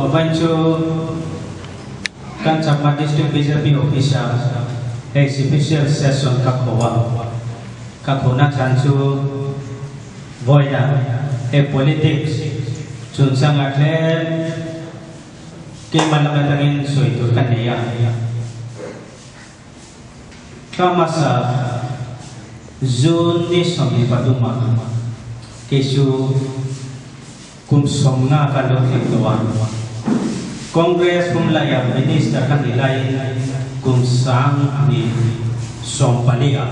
Vawiin chu kan Chakma District bjp Office ah hei Special Session ka kho a, ka khona chhan chu vawiinah hei politics chungchangah tlem keimah lam atangin sawi tur ka nei a. Thla hmasa June ni 23 ah kei chu Kum 50 kan lo thleng tawh a, Congress humlaia Minister ka nih laiin kum 1014 ah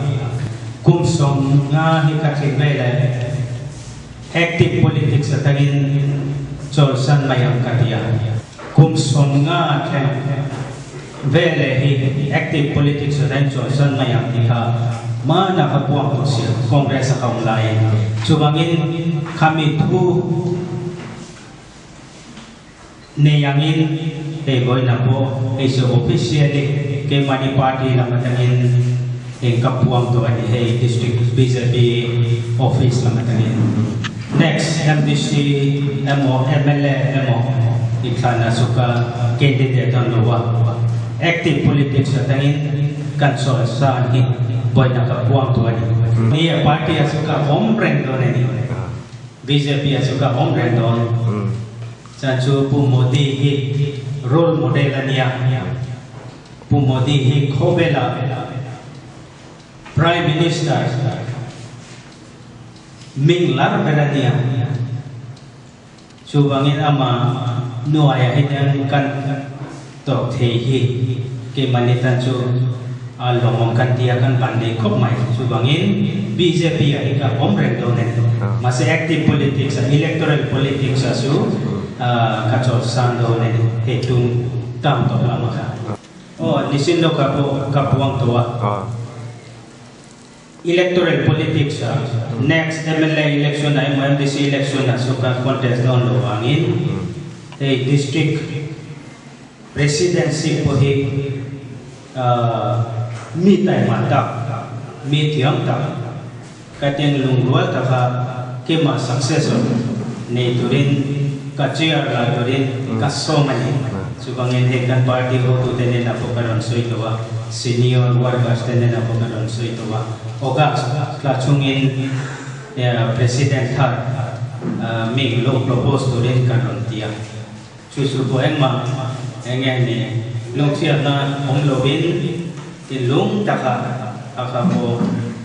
kum 50 hi ka thleng vel e. Active politics atangin chawlsan mai ang ka ti a. Kum 50 thleng vel e hi active politics atangin chawlsan mai ang tih kha hmana ka puang tawh si Congress a ka awm laiin. Chuvangin khami thu nei angin hei vawiinah pawh hei chu officially keimahni party lam atangin eng ka puang tawh a ni hei district bjp office lam atangin. Next MDC emaw mla emaw inthlanah chu ka candidate dawn lo a, active politics atangin kan sawn san hi vawiinah ka puang tawh a ni. Ni e party ah chu ka awm reng dawn a ni. Bjp ah chu ka awm reng dawn. Chan chu Pu Modi hi role model a nia. Pu Modi hi khawvela Prime Minister ming lar ber a nia. Chuvangin ama nuaiah hian kan tawk thei hi keimahni tan chu a lawmawm kan ti a, kan ban nei khawp mai. Chuvangin bjp ah hi ka awm reng dawn e. Mahse active politics ah, electoral politics ah chu ka chawlhsan dawn e hei tum term tawp lamah kha. Aw, nichin lawkah pawh ka puang tawh a. Electoral politics ah next mla election ah emaw MDC election ah chu kan contest dawn lo vangin hei district presidency pawh hi mi taima tak, mi thiam tak ka teng lungrual taka keimah successor nei turin ka chair la turin ka sawm a ni. Chuvangin hei kan party hotute nen ah pawh ka rawn sawi tawh a, senior workers te nen ah pawh ka rawn sawi tawh a, August thla chhungin President thar mi lo propose turin kan rawn ti a, chu chu pawh engmah eng nge ni lungchhiatna awm lovin tinlung taka a kha pawh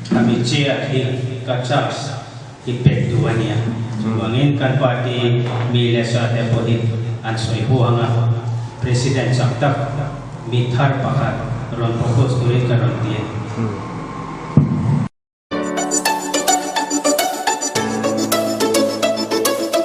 khami chair hi ka charge hi pek duh a nia. Chuvangin kan party mi leh sa te pawhin an sawi huang a, President chak tak mi thar pakhat rawn propose turin ka rawn ti a ni.